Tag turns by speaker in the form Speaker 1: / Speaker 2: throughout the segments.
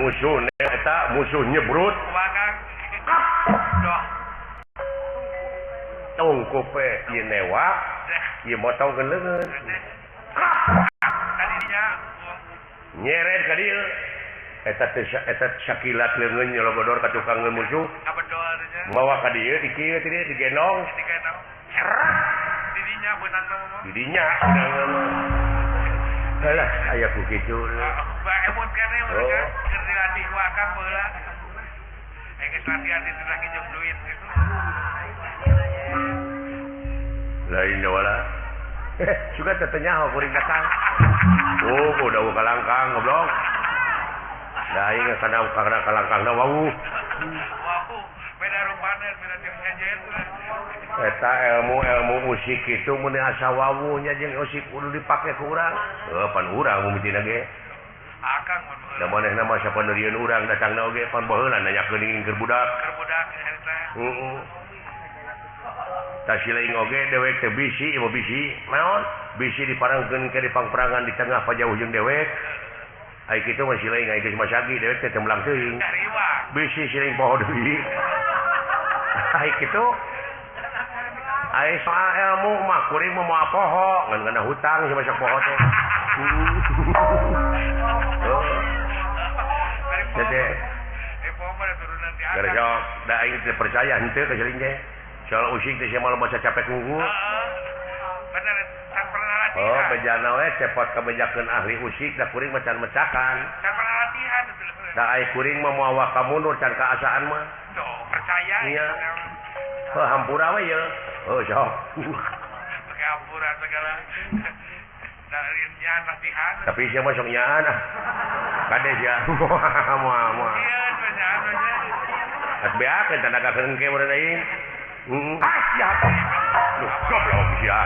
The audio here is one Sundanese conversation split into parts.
Speaker 1: Musuh eta musuh nyebrut. Tungkup we ieu newak, ieu motongkeun leungeun. Nyeret ka dieu. Eta teh eta sakilat leungeun nyologodor ka tukangeun musuh. Mawa ka dieu di kieu teh digendong. Cerak.
Speaker 2: Didinya beunang mah.
Speaker 1: Didinya. Alah, aya ku kitu.
Speaker 2: Emut keneh mereka keur dilatih ku akang baheula. Geus latihan di teh nginjem duit gitu.
Speaker 1: Lain wala. Suka teh nyaho kuring datang. Oh, udah kalangkang goblok. Da aing kana kana kalangkangna wau.
Speaker 2: Wau, beda rupana, beda jeung sejen.
Speaker 1: Eta ilmu-ilmu musik itu mun asa wawuh nya jeung musik kudu dipake ku urang. Heuh pan urang mimitina ge.
Speaker 2: Akang mun
Speaker 1: da manehna mah sapandeurieun urang datangna oge pan baheula nanyakeun ingin keur budak.
Speaker 2: Keur budak eta.
Speaker 1: Heeh. Tah silaing oge dewek teh bisi ieu bisi. Naon? Bisi diparangkeun ke dipangperangan di tengah pajauh jeung dewek. Ai kitu mah silaing ai geus masagi dewek teh teu melang teuing. Bisi silaing poho deui. Ai kitu ai soal ilmu mah kuring mah moal poho ngan ngana hutang si masak poho teh. Oh. Teh. Gara-gara da aing teu percaya henteu ka siling teh. Soal usik teh sia mah maca capek unggul.
Speaker 2: Bener, can pernah latihan.
Speaker 1: Oh, bejana we cepot kabejakeun ahli usik da kuring mah can mecakan.
Speaker 2: Can pernah latihan.
Speaker 1: Da ai kuring mah moal waka mundur can kaasaan mah.
Speaker 2: Tuh, percaya.
Speaker 1: Iya. Heuh hampura we ye. Oh, sok.
Speaker 2: Pakai hampura segala. Dari latihan.
Speaker 1: Tapi sia mah sok nyaan ah. Kade sia. Moal moal.
Speaker 2: Iya, nyaan we.
Speaker 1: At beakeun tanaga keun ke meureun aing. Heeh. Ah, sia. Duh, goblok sia.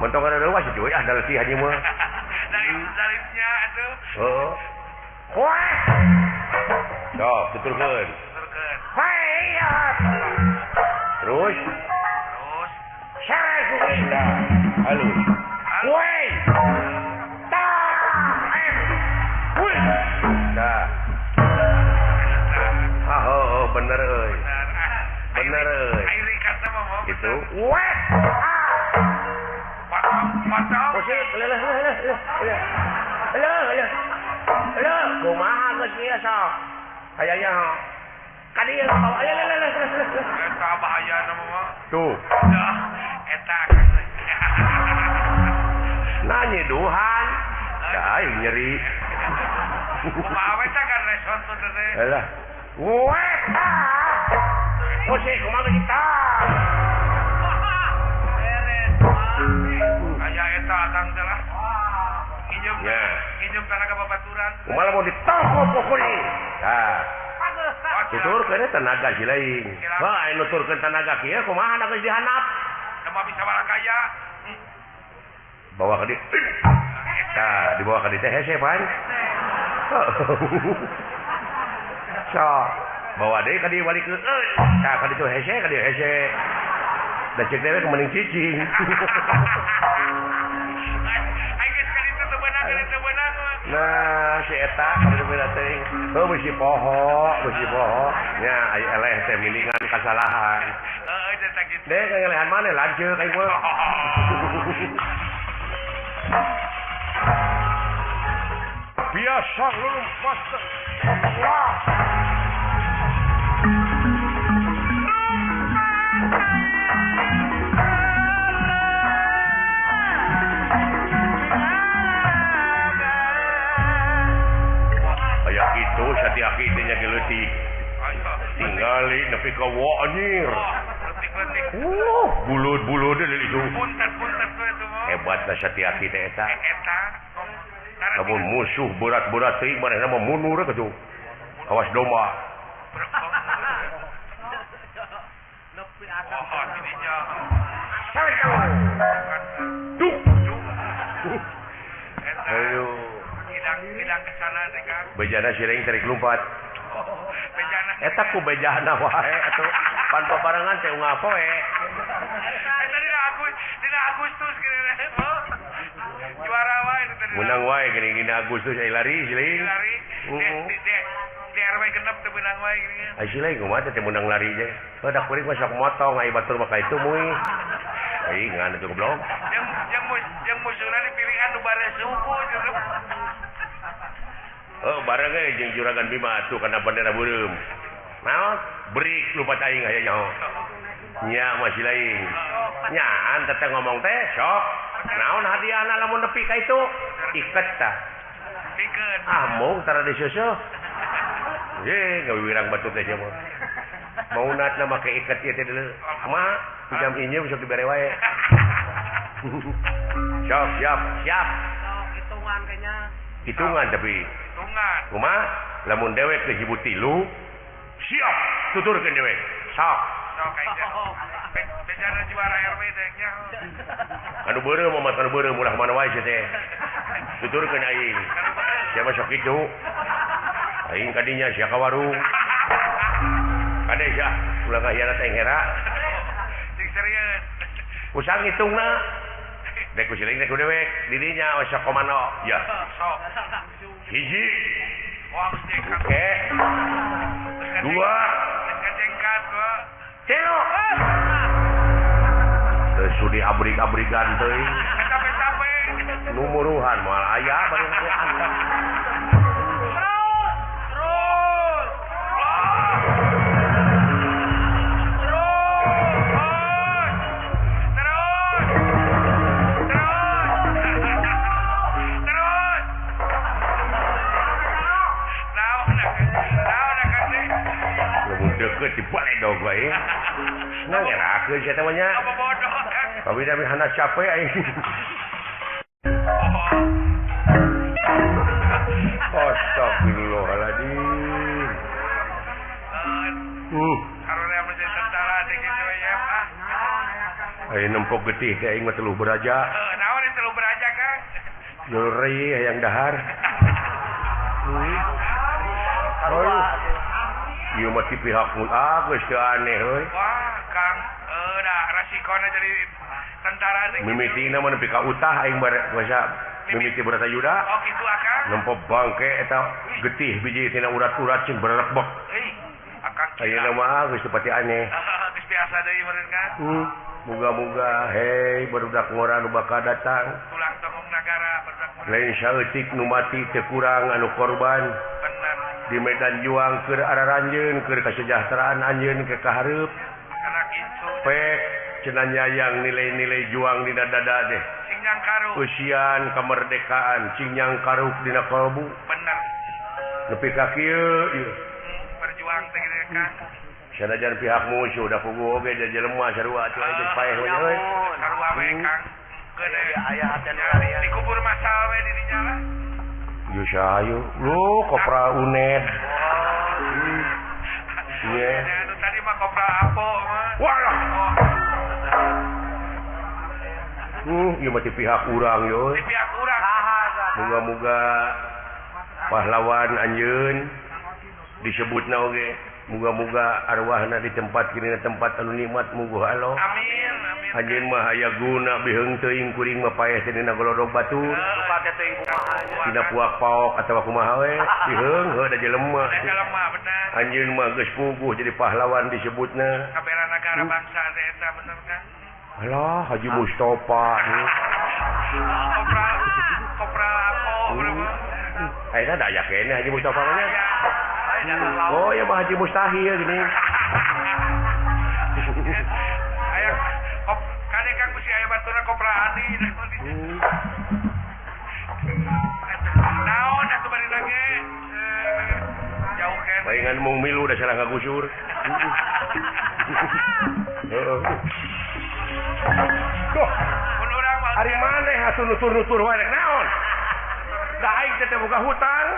Speaker 1: Mentok ada leuwas cuy, ah da latihan ieu mah.
Speaker 2: Dari zarifnya atuh.
Speaker 1: Heeh. Wah. Sok, tuturkeun.
Speaker 2: Tuturkeun.
Speaker 1: Terus.
Speaker 2: Terus.
Speaker 1: Sare kuring. Halus. Woi. Ta. Em. Woi. Dah. Ah, oh, bener euy. Bener euy. Itu. Weh. Ah.
Speaker 2: Potong, potong.
Speaker 1: Musik, leuh leuh leuh leuh. Leuh leuh. Leuh, kumaha geus ieu sok. Aya nya. Ka dieu bawa leuh leuh leuh leuh.
Speaker 2: Eta bahayana mah.
Speaker 1: Tuh.
Speaker 2: Dah, eta.
Speaker 1: Nanya duhan. Da aing nyeri.
Speaker 2: Kumaha we teh kan reson tuh teh.
Speaker 1: Alah. Weh. Musik kumaha kita.
Speaker 2: Aya eta akang teh lah. Nginjem. Nginjem tanaga babaturan.
Speaker 1: Kumaha mau ditoko pokoknya. Tah. Tuturkeun tenaga si lain. Heuh aya nuturkeun tenaga kieu kumaha da geus dihandap.
Speaker 2: Da mah bisa balakaya.
Speaker 1: Bawa ka dieu. Tah, dibawa ka dieu teh hese pan. Sok, bawa deui ka dieu balik ke. Tah ka ditu hese ka dieu hese. Da ceuk dewek mending cicing.
Speaker 2: Ai geus ka ditu teu beunang, ka ditu beunang.
Speaker 1: Nah, si eta ka ditu beunang teh. Heuh bisi poho, bisi poho. Nya ai eleh teh milingan kasalahan.
Speaker 2: Heeh, teh kitu.
Speaker 1: Deh ngelehan maneh lanceuk aing mah. Biasa lompat. Wah. Aya kitu satiaki teh nya leutik. Tinggali nepi ka wa anjir. Bulud-bulud deui itu.
Speaker 2: Punten-punten tuh itu mah.
Speaker 1: Hebatna satiaki teh eta.
Speaker 2: Eta.
Speaker 1: Lamun musuh berat-berat teuing manehna mah mundur kitu. Awas domba.
Speaker 2: Oh, tidinya.
Speaker 1: Duh.
Speaker 2: Eta.
Speaker 1: Aduh.
Speaker 2: Hidang ke sana teh Kang.
Speaker 1: Bejana siring tarik lumpat.
Speaker 2: Bejana.
Speaker 1: Eta ku bejana wae atuh. Pan babarengan teh unggal poe.
Speaker 2: Eta dina Agustus kira-kira. Juara wae teh.
Speaker 1: Menang wae geuning dina Agustus ai lari siling.
Speaker 2: Lari. Di RW genep teu meunang wae geuning.
Speaker 1: Ai siling kumaha teh meunang lari je. Heuh da kuring mah sok motong ai batur mah ka itu mui. Ai ngan atuh goblok.
Speaker 2: Jeung musuhna dipilihan nu bare suku jeung.
Speaker 1: Oh, bareng ge jeung Juragan Bima atuh kana bendera beureum. Naon? Break lupa aing aya nyaho. Nya masih lain. Nyaan teteh ngomong teh sok. Naon hadiahna lamun nepi ka itu? Iket tah.
Speaker 2: Iket.
Speaker 1: Ah, mung tara disusuh. Ye, gawiwirang batu teh sia mah. Maunatna make iket ieu teh deuleu. Ma, jam injem sok dibere wae. Sok, siap, siap.
Speaker 3: Sok hitungan kayaknya.
Speaker 1: Hitungan tapi.
Speaker 2: Hitungan.
Speaker 1: Kumaha? Lamun dewek geus hibut 3, siap tuturkeun dewek. Sok.
Speaker 2: Sok aing teh. Bejana juara RW teh nya.
Speaker 1: Anu beureum mah anu beureum ulah mana wae sia teh. Tuturkeun aing. Sia mah sok kitu. Aing kadinya sia ka warung. Kade sia ulah ngahianat aing hera.
Speaker 2: Cing serius.
Speaker 1: Usang hitungna. Dek ku siling dek ku dewek didinya we sok komando. Ya.
Speaker 2: Sok.
Speaker 1: Hiji.
Speaker 2: Wah, geus
Speaker 1: Oke. Dua.
Speaker 2: Kajengkat gua.
Speaker 1: Tilu. Teu sudi abrik-abrikan teuing.
Speaker 2: Capek-capek.
Speaker 1: Numuruhan moal aya bari angkat.
Speaker 2: Terus. Terus. Terus. Terus. Naon naon teh?
Speaker 1: Lamun deukeut dibaledog wae. Nah, ngerakeun sia teh mah nya.
Speaker 2: Apa bodoh Kang?
Speaker 1: Kami hana capek aing. Astagfirullahaladzim.
Speaker 2: Karena menjadi tentara teh kitu ya, ah.
Speaker 1: Aing nempok getih teh aing mah teluh beraja.
Speaker 2: Naon ieu teluh beraja, Kang?
Speaker 1: Nyeri hayang dahar. Aduh. Ieu mah ti pihak ah geus teu aneh euy.
Speaker 2: Wah, Kang, da rasikona jadi tentara teh.
Speaker 1: Mimitina mah nepi ka utah aing bare basa mimiti Bratayuda.
Speaker 2: Oh, kitu akang.
Speaker 1: Nempo bangke eta getih biji tina urat-urat cing bererebek.
Speaker 2: Euy, akang.
Speaker 1: Ayeuna mah geus teu pati aneh.
Speaker 2: Geus biasa deui meureun Kang.
Speaker 1: Muga-muga hei barudak ngora nu bakal datang.
Speaker 2: Tulang tongong nagara barudak ngora.
Speaker 1: Lain saeutik nu mati teu kurang anu korban.
Speaker 2: Bener.
Speaker 1: Di medan juang keur araranjeun keur kasejahteraan anjeun ke kahareup.
Speaker 2: Anak incu.
Speaker 1: Pek cenah nyayang nilai-nilai juang dina dada teh.
Speaker 2: Cing nyangkaruk.
Speaker 1: Usian kemerdekaan cing nyangkaruk dina kalbu.
Speaker 2: Bener.
Speaker 1: Nepi ka kieu ieu.
Speaker 2: Berjuang teh kitu Kang.
Speaker 1: Sanajan pihak musuh da puguh oge jelema sarua atuh aing geus paeh we euy.
Speaker 2: Sarua we Kang. Gede
Speaker 3: aya hate nu larian.
Speaker 2: Dikubur masal we di dinya lah.
Speaker 1: Yo sayu. Lu kopra UNED. Iya.
Speaker 2: Anu tadi mah kopra apo mah.
Speaker 1: Walah. Ieu mah ti pihak urang yo.
Speaker 2: Ti pihak urang.
Speaker 1: Muga-muga pahlawan anjeun disebutna oge. Muga-muga arwahna di tempat kini tempat anu nikmat muguh Allah.
Speaker 2: Amin amin.
Speaker 1: Anjeun mah aya guna biheung teuing kuring mah paeh teh dina golodog batur.
Speaker 3: Lupa teh teuing kumaha nya.
Speaker 1: Dina puak paok atawa kumaha we biheung heuh da jelema.
Speaker 2: Da jelema bener.
Speaker 1: Anjeun mah geus puguh jadi pahlawan disebutna.
Speaker 2: Kabela nagara bangsa teh eta bener kan.
Speaker 1: Alah Haji Mustofa.
Speaker 2: Kopra kopra apo berapa?
Speaker 1: Ayeuna da aya keneh Haji Mustofa mah nya. Oh ya mah Haji Mustahil gini.
Speaker 2: Aya kop kade Kang bisi aya baturna kopra adi. Naon atuh bari lagi? Jauh keneh.
Speaker 1: Palingan mung milu da salah ngagusur. Heeh. Duh,
Speaker 2: mun urang mah
Speaker 1: ari maneh atuh nutur-nutur wae rek naon? Da aing teh boga hutang.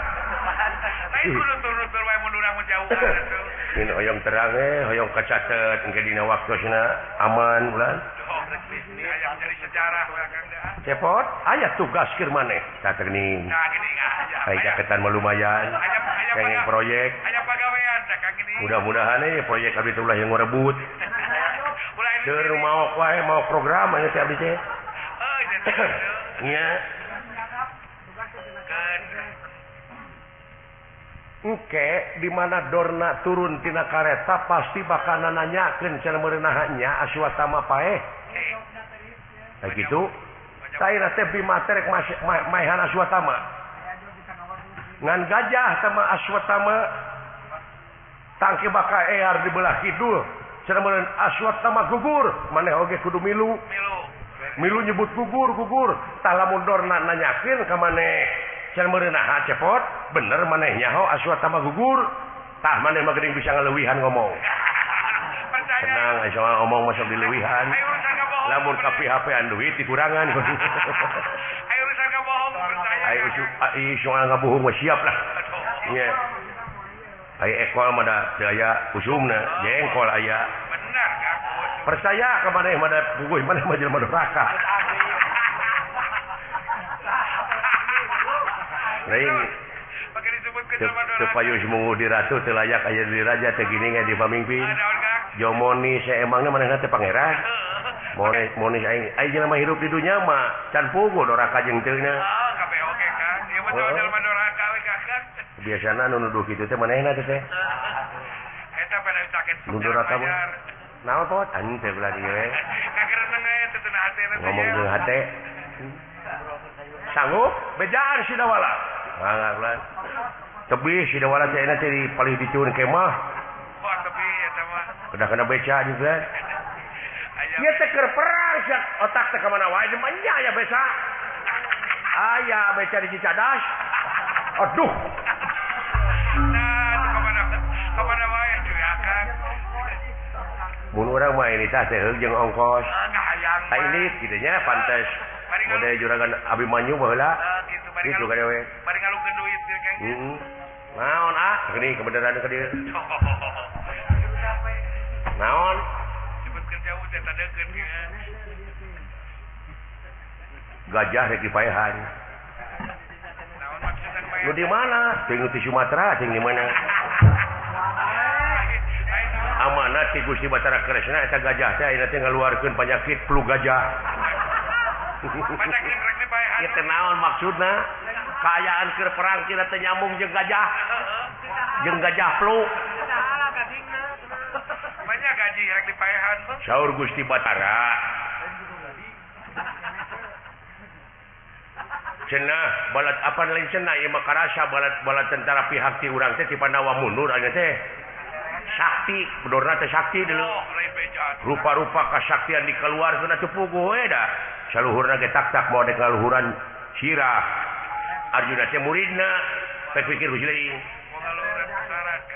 Speaker 2: Lain kudu nutur-nutur wae mun urang mah jauhan atuh.
Speaker 1: Min hoyong terang hoyong kacatet engke dina waktosna aman ulah.
Speaker 2: Hayang jadi sejarah we Kang da.
Speaker 1: Cepot, aya tugas keur maneh. Tah geuning.
Speaker 2: Nah geuning aya.
Speaker 1: Aya jaketan mah lumayan. Kenging proyek.
Speaker 2: Aya pagawean tah Kang geuning.
Speaker 1: Mudah-mudahan proyek abdi teh ulah yang ngarebut. Keur maok wae maok program aya teh abdi teh.
Speaker 2: Heuh,
Speaker 1: nya. Engke di mana Dorna turun tina kareta pasti bakal nanyakeun cenah meureunah nya Aswatama paeh. Nah kitu. Saena teh Bima teh rek maehan Aswatama. Ngan gajah sama Aswatama tangke bakal ear di belah kidul. Cenah meureun Aswatama gugur, maneh oge kudu milu. Milu nyebut gugur gugur. Tah lamun Dorna nanyakeun ka maneh cenah meureunah cepot, bener maneh nyaho Aswatama gugur. Tah maneh mah geuning bisa ngaleuwihan ngomong. Tenang aya ngomong mah sok dileuwihan. Lamun ka PHP-an duit dikurangan.
Speaker 2: Ayo urusan kabohong percaya.
Speaker 1: Ayo usul ngabohong mah siap lah. Nya. Aya ekol mah da teu aya usumna, jengkol aya.
Speaker 2: Bener Kang.
Speaker 1: Percaya ka maneh mah da puguh maneh mah jelema doraka. Lain
Speaker 2: pake disebutkeun jelema doraka.
Speaker 1: Teu payus mungu di ratu teu layak aya di raja teh gini ge di pamimpin. Jomoni saemangna manehna teh pangeran. Monis aing aing jelema hirup di dunya mah can puguh doraka jeung teu nya.
Speaker 2: Oh, kabeh oge Kang. Ieu mah jelema doraka we Kang.
Speaker 1: Biasana nu nuduh kitu teh manehna teh teh.
Speaker 2: Eta pada sakit.
Speaker 1: Nu doraka mah. Naon pot anjing teh belah dieu we.
Speaker 2: Kagereneng aya teh teu hatena teh.
Speaker 1: Ngomong jeung hate. Sanggup bejaan Sidawala. Mangga ulah. Tebih Sidawala teh enak teh palih dicuun kemah.
Speaker 2: Wah, tebih eta mah.
Speaker 1: Udah kena beca di belah. Ieu teh keur perang sia otak teh ka mana wae nya aya beca. Aya beca di Cicadas. Aduh.
Speaker 2: Nah, ka mana wae atuh Kang.
Speaker 1: Mun urang mah ini tah teh jeung ongkos.
Speaker 2: Kahayang.
Speaker 1: Tah ini kitu nya pantes. Model juragan Abimanyu baheula.
Speaker 2: Kitu
Speaker 1: Kitu ka dewe.
Speaker 2: Bari ngalungkeun duit ieu Kang.
Speaker 1: Heeh. Naon ah, geuning kebenaran ka dieu. Naon?
Speaker 2: Sebutkeun jauh teh tadekeun ge.
Speaker 1: Gajah rek dipaehan.
Speaker 2: Naon maksudna paehan?
Speaker 1: Nu di mana? Teuing di Sumatera, teuing di mana? Amanat ti Gusti Batara Kresna eta gajah teh ayeuna teh ngaluarkeun panyakit flu gajah.
Speaker 2: Panyakit rek dipaehan.
Speaker 1: Ieu teh naon maksudna? Kaayaan keur perang tina teh nyambung jeung gajah. Jeung gajah flu.
Speaker 2: Banyak gaji rek dipaehan.
Speaker 1: Saur Gusti Batara. Cenah balat apa lain cenah ieu mah karasa balat tentara pihak ti urang teh ti Pandawa mundur aya teh. Sakti, bedorna teh sakti dulu. Rupa-rupa kasaktian dikeluarkeun atuh puguh we da. Saluhurna ge tak-tak moal dek ngaluhuran sirah. Arjuna teh muridna, pek pikir ku siling.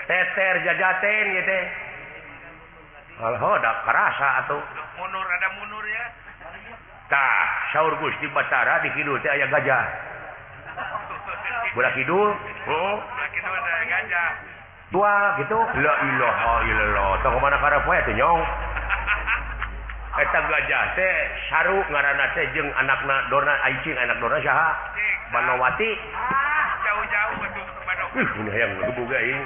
Speaker 1: Teter jajaten ieu teh. Alho da karasa atuh.
Speaker 2: Mundur ada mundur ya.
Speaker 1: Tah, saur Gusti Batara di kidul teh aya gajah. Belah kidul, heeh.
Speaker 2: Belah kidul aya gajah.
Speaker 1: Tua gitu. La ilaha illallah. Tong mana karep we teh nyong. Eta gajah teh saru ngaranna teh jeung anakna Dorna aicing anak Dorna saha? Banowati.
Speaker 2: Jauh-jauh atuh Banowati.
Speaker 1: Ih, ini hayang gebug aing.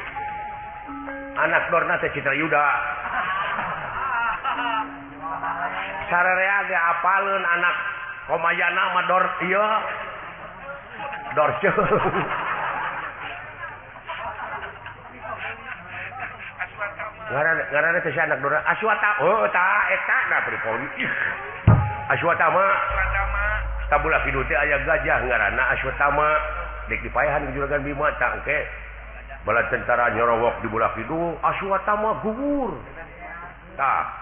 Speaker 1: Anak Dorna teh Citrayuda. Sararea ge apaleun anak Komayana mah Dor ieu. Dorce. Ngaranna teh anak Dorna Aswata. Oh, tah eta na pripon. Aswatama.
Speaker 2: Aswatama.
Speaker 1: Tabulah kidul teh aya gajah ngaranna Aswatama. Dek dipaehan ku Juragan Bima tah engke. Bala tentara nyorowok di bola kidul, Aswatama gugur. Tah.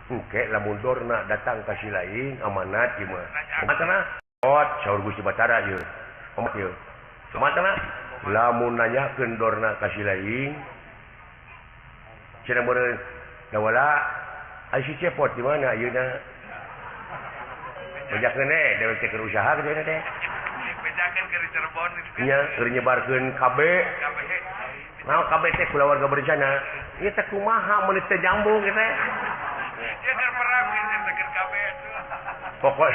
Speaker 1: Engke lamun Dorna datang ka si lain amanat ieu mah. Kumaha ot saur Gusti Batara ieu. Omat ieu. Kumaha lamun nanyakeun Dorna ka si lain cenah meureun dawala ai si Cepot di mana ayeuna? Bejakeun we dewek teh keur usaha kitu teh.
Speaker 2: Bejakeun keur Cirebon
Speaker 1: nya keur nyebarkeun KB. Naon KB teh kulawarga berencana. Ieu teh kumaha mun teh nyambung ieu teh.
Speaker 2: Ieu keur perang ieu teh keur KB.
Speaker 1: Pokok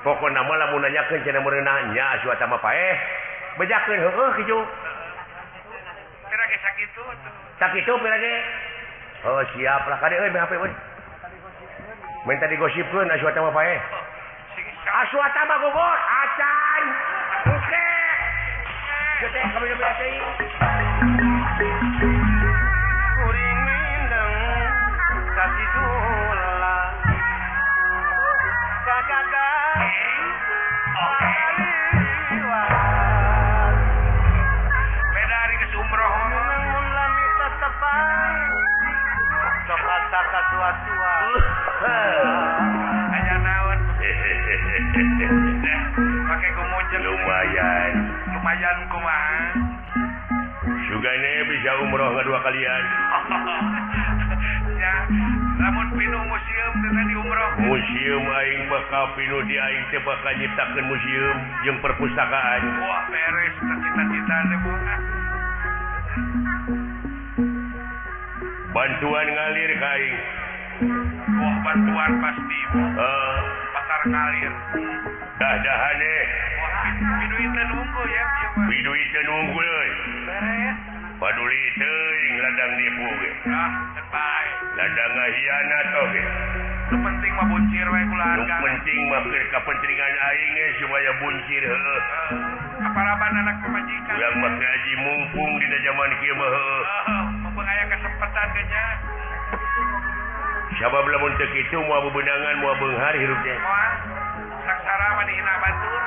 Speaker 1: pokona mah lamun nanyakeun cenah meureun nya Aswatama paeh. Bejakeun heueuh kitu.
Speaker 2: Pira ge sakitu atuh.
Speaker 1: Sakitu pira ge? Oh siap lah kade euy HP euy. Minta digosipkeun Aswatama paeh. Aswatama gugur acan. Oke. Ieu teh kabeda-beda teuing.
Speaker 3: Kuring mindeng kasih dula. Kakak
Speaker 2: beda hari ke umroh
Speaker 3: lami tetepan sok asa katua-tua
Speaker 2: aya naon pake gumuncen
Speaker 1: lumayan
Speaker 2: lumayan kumaha
Speaker 1: sugane bisa umroh kedua kalian
Speaker 2: ya lamun pinuh museum teh di umroh
Speaker 1: museum aing bakal pinuh di aing teh bakal nyiptakeun museum jeung perpustakaan.
Speaker 2: Wah beres cita-cita teh bu.
Speaker 1: Bantuan ngalir ka aing.
Speaker 2: Wah bantuan pasti bu. Pasar ngalir.
Speaker 1: Dah-dahane.
Speaker 2: Wah piduiteun unggul ya ieu mah.
Speaker 1: Piduiteun unggul euy.
Speaker 2: Beres.
Speaker 1: Paduli teuing ladang nipu ge.
Speaker 2: Ah, bae.
Speaker 1: Ladang ngahianat oge.
Speaker 2: Nu penting mah buncir we kula
Speaker 1: Nu penting mah keur kapentingan aing ge supaya buncir heueuh.
Speaker 2: Aparaban anak pamajikan.
Speaker 1: Urang mah haji mumpung dina jaman kieu mah heueuh.
Speaker 2: Mumpung aya kesempatan ge nya.
Speaker 1: Sabab lamun teu kitu moal bebenangan moal beunghar hirup teh.
Speaker 2: Moal. Sangsara mah dihina batur.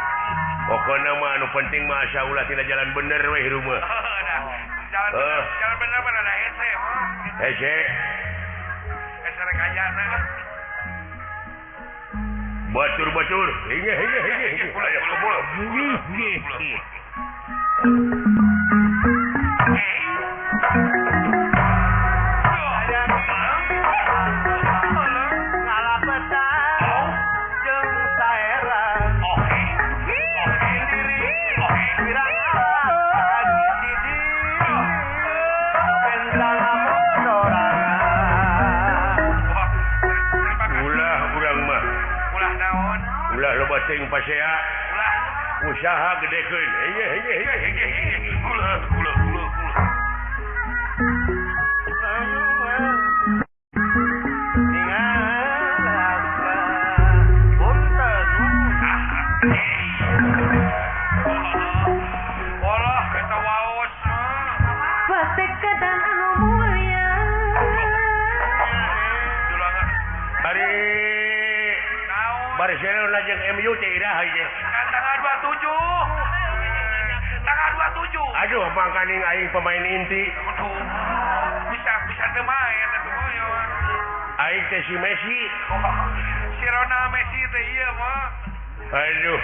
Speaker 1: Pokona mah anu penting mah asa ulah tina jalan bener we hirup mah.
Speaker 2: Jalan bener, jalan bener mah ada hese mah.
Speaker 1: Hese.
Speaker 2: Hese rek ayana.
Speaker 1: Batur-batur. Hinge hinge hinge. Ayo kumpul. Teuing pasea
Speaker 2: ulah
Speaker 1: usaha gedekeun hege hege hege hege
Speaker 2: ulah ulah ulah ulah walah eta waos mah
Speaker 4: patekedan anu mulia
Speaker 1: ari Barcelona jeung MU teh iraha ieu.
Speaker 2: Tanggal 27. Tanggal 27.
Speaker 1: Aduh, mangkaning aing pemain inti.
Speaker 2: Aduh. Bisa bisa teu main atuh mah ya.
Speaker 1: Aing teh si Messi.
Speaker 2: Si Ronald Messi teh ieu mah.
Speaker 1: Aduh,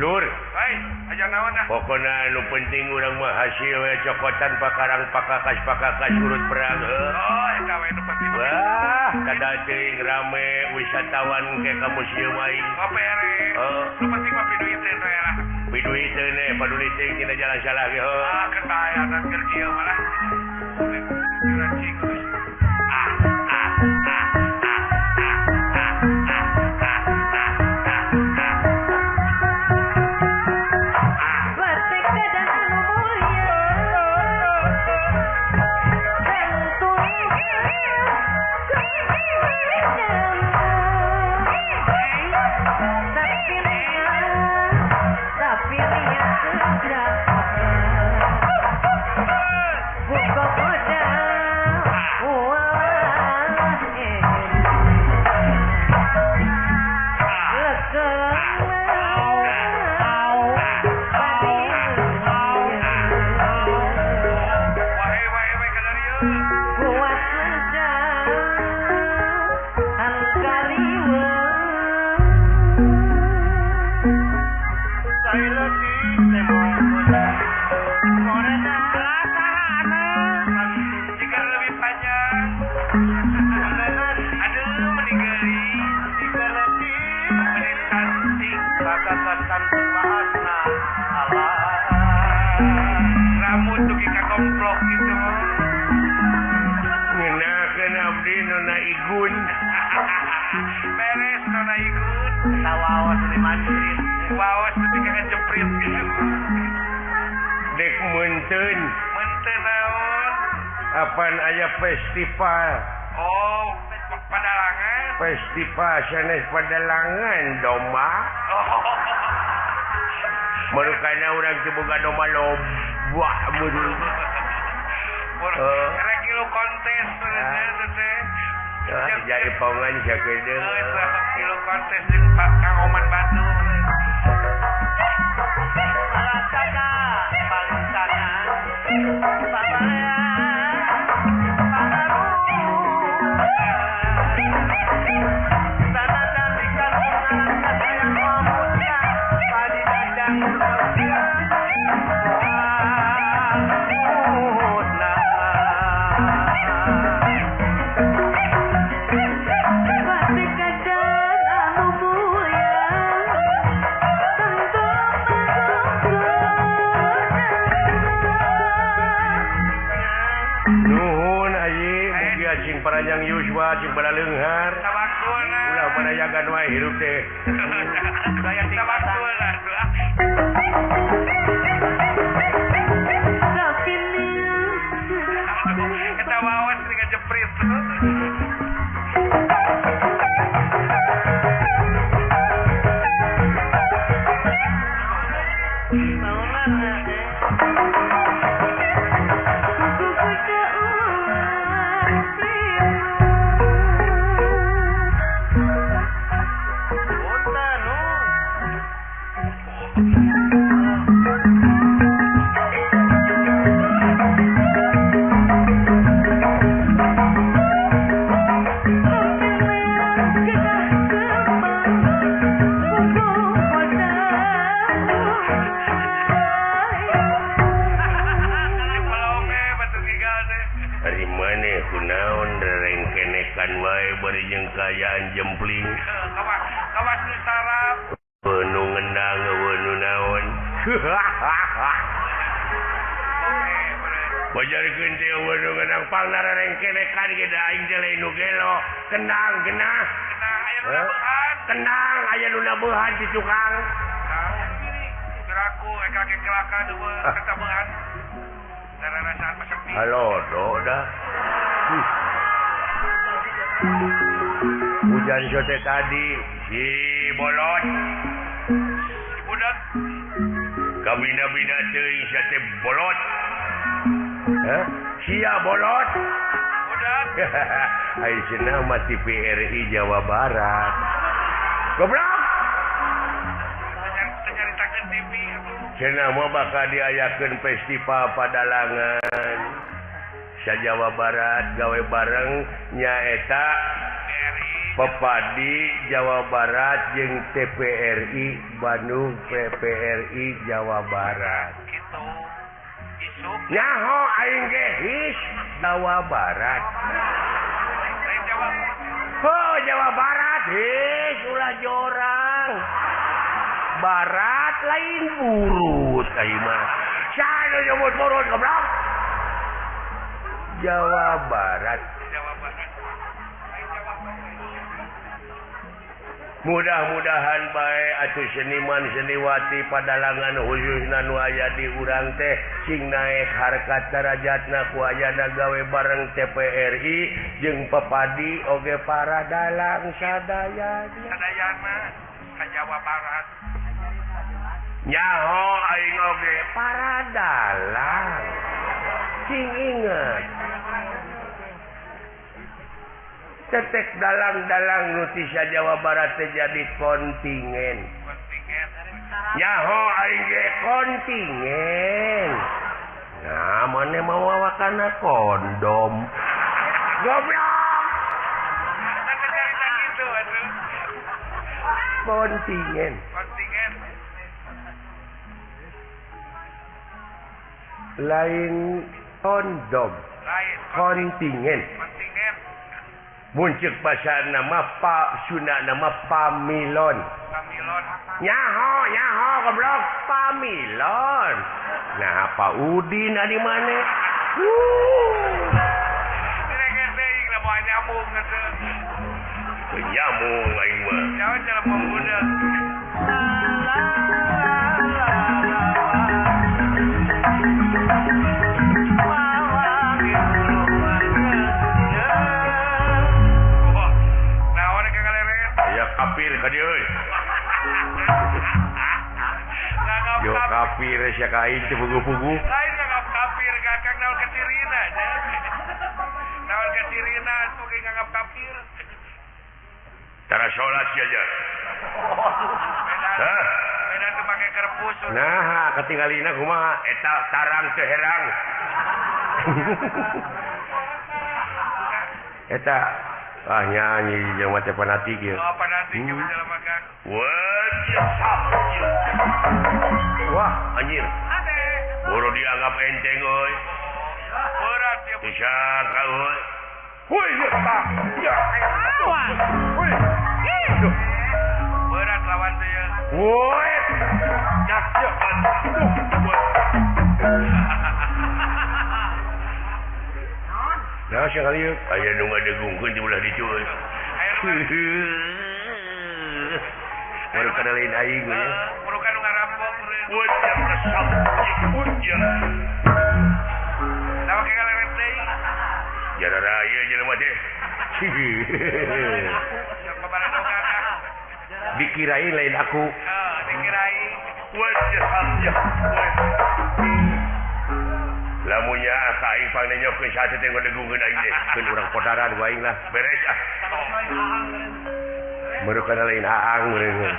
Speaker 1: lur.
Speaker 2: Hei, aja naon ah.
Speaker 1: Pokona anu penting urang mah hasil we cokotan pakarang pakakas-pakakas urut perang heuh.
Speaker 2: Oh, eta we nu penting.
Speaker 1: Wah, kada teuing rame wisatawan ke ka museum aing.
Speaker 2: Oh, beres. Nu penting mah piduiteun we lah.
Speaker 1: Piduiteun we, paduli teuing tina jalan salah ge heuh.
Speaker 2: Ah, keur bayaran keur kieu malah. Dirancing geus.
Speaker 1: Ah, ah, ah, ah, ah, ah, ah, ah, ah, ah, ah.
Speaker 4: Patekedan anu mulia
Speaker 2: Wae wae wae ka dieu. Jika lebih panjang. Aduh, meninggali. Meni cantik. Rambut dugi ka komplok gitu.
Speaker 1: Ngenakeun abdi Nona Igun.
Speaker 2: Beres Nona Igun.
Speaker 3: Waos di masjid.
Speaker 2: Waos tapi ka ngejeprit gitu.
Speaker 1: Dek meunteun.
Speaker 2: Meunteun naon?
Speaker 1: Apan aya festival.
Speaker 2: Oh, padalangan.
Speaker 1: Festival sanes padalangan domba.
Speaker 2: Oh.
Speaker 1: Marukana urang teu boga domba loba. Wah meureun.
Speaker 2: Rek ilu kontes teh.
Speaker 1: Jaipongan sakedeung.
Speaker 2: Ilu kontes jeung Pak Kang Oman Batu.
Speaker 3: Malasana palusanan papalean panarukan sanajan dikantungan kasayang mamudia padi dadang urang.
Speaker 1: Paranjang yuswa cing pada leunghar ulah manayagan wae hirup teh
Speaker 2: eta waos dengan jeprit.
Speaker 1: Kayaan jempling
Speaker 2: kawas nu sarap
Speaker 1: nu ngendang nu naon bajarkeun teh nu ngendang pangnararengkenekan ge da aing teh lain nu gelo kendang genah kendang aya nu nabehan di tukang
Speaker 2: geraku eka kelaka dua ketabehan dararasaan mah sepi
Speaker 1: halo do dah. Hujan sote tadi si bolot
Speaker 2: si budak
Speaker 1: kabina-bina teuing sate bolot. Hah? Sia bolot
Speaker 2: budak.
Speaker 1: Ai cenah mah TVRI Jawa Barat. Goblok.
Speaker 2: Nyaritakeun TV.
Speaker 1: Cenah mah bakal diayakeun festival padalangan. Sa Jawa Barat gawe bareng nyaeta Pepadi Jawa Barat jeung TPRI Bandung PPRI Jawa Barat.
Speaker 2: Gitu. Isuk.
Speaker 1: Nyaho aing ge his Jawa Barat. Oh Jawa Barat his ulah jorang. Barat lain burut aing mah. Saha nu nyebut burut goblok? Jawa Barat.
Speaker 2: Jawa Barat.
Speaker 1: Mudah-mudahan bae atuh seniman seniwati padalangan khususna nu aya di urang teh sing naek harkat darajatna ku ayana gawe bareng TPRI jeung Pepadi oge para dalang sadayana.
Speaker 2: Sadayana ka Jawa Barat.
Speaker 1: Nyaho aing oge para dalang. Sing inget. Tetek dalang-dalang nutisa Jawa Barat teh jadi kontingen. Nyaho aing ge kontingen. Nah, maneh mau wawakana kondom. Goblok. Kontingen.
Speaker 2: Kontingen.
Speaker 1: Lain kondom.
Speaker 2: Lain
Speaker 1: kontingen.
Speaker 2: Kontingen.
Speaker 1: Muncul bahasa nama Pak Sunda nama Pamilon.
Speaker 2: Pamilon.
Speaker 1: Nyaho, nyaho goblok Pamilon. Nah, Pak Udin ari maneh?
Speaker 2: Nyambung atuh.
Speaker 1: Nyambung aing mah.
Speaker 2: Nyawa cara pemuda.
Speaker 1: Aya kafir ka dieu euy. Yo kafir sia ka aing teu puguh-puguh.
Speaker 2: Lain. salat oge nganggap kafir.
Speaker 1: Tara salat sia nya. Hah?
Speaker 2: Beda teu make kerpus.
Speaker 1: Nah, katinggalina kumaha? Eta tarang teu herang. Eta ah nyanyi jeung mah teh fanatik ieu.
Speaker 2: Oh, fanatik ieu jelema Kang.
Speaker 1: Wah, anjir. Boro dianggap enteng euy.
Speaker 2: Berat ya.
Speaker 1: Disangka euy. Woi, ya. Woi.
Speaker 2: Berat lawan teh ya.
Speaker 1: Woi. Ya, ya. Nah, sekali yuk. Aya nu ngadegungkeun di belah ditu euy. Baru kada lain aing we.
Speaker 2: Baru kan nu ngarampok.
Speaker 1: Woi, ya ya.
Speaker 2: Nah, make galeret deui.
Speaker 1: Jarara ieu jelema teh. Dikirain lain aku.
Speaker 2: Heeh, dikirain.
Speaker 1: Woi, ya. Lamunnya ka aing pangnenyokeun sate teh ngadegungkeun aing teh. Keun urang podaran ku aing lah. Beres ah. Baru kana lain aang meureun.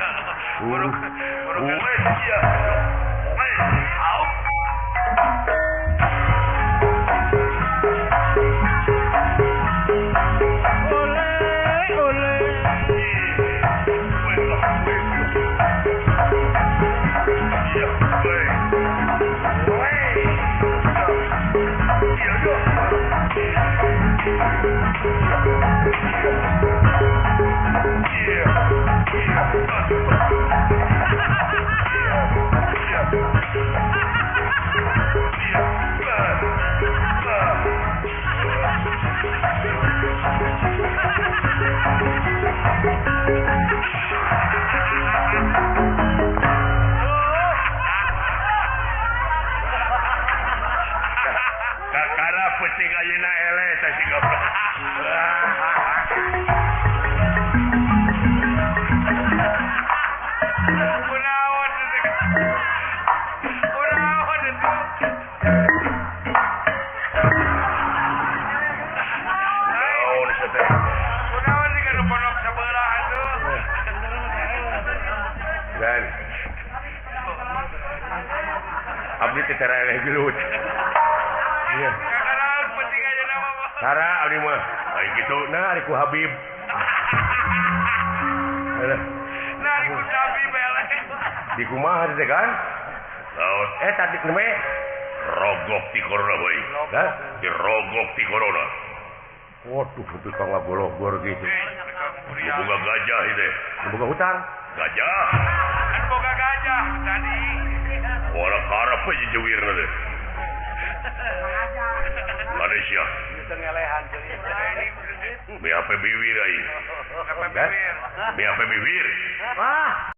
Speaker 1: Kakara penting ayeuna eleh teh si goblok.
Speaker 2: Kunaon teh? Kunaon itu?
Speaker 1: Naon teh?
Speaker 2: Kunaon sih kan pondok sebelah atuh.
Speaker 1: Dan abdi teh tara eleh gelut. Iya.
Speaker 2: Penting aja nama mah.
Speaker 1: Tara abdi mah. Ai kitu nah ari ku Habib. Alah.
Speaker 2: Nah ari ku Habib eleh.
Speaker 1: Di kumaha teh kan? Naon? Tadi neme rogok ti corona boy. Hah? Dirogok ti corona. Waduh, itu kang ngagologor gitu. Boga gajah itu. Boga hutang. Gajah.
Speaker 2: Kan boga gajah tadi.
Speaker 1: Wala karep aja jewirna teh. Malaysia. BAP biwir aing.
Speaker 2: BAP biwir.
Speaker 1: BAP biwir. Wah.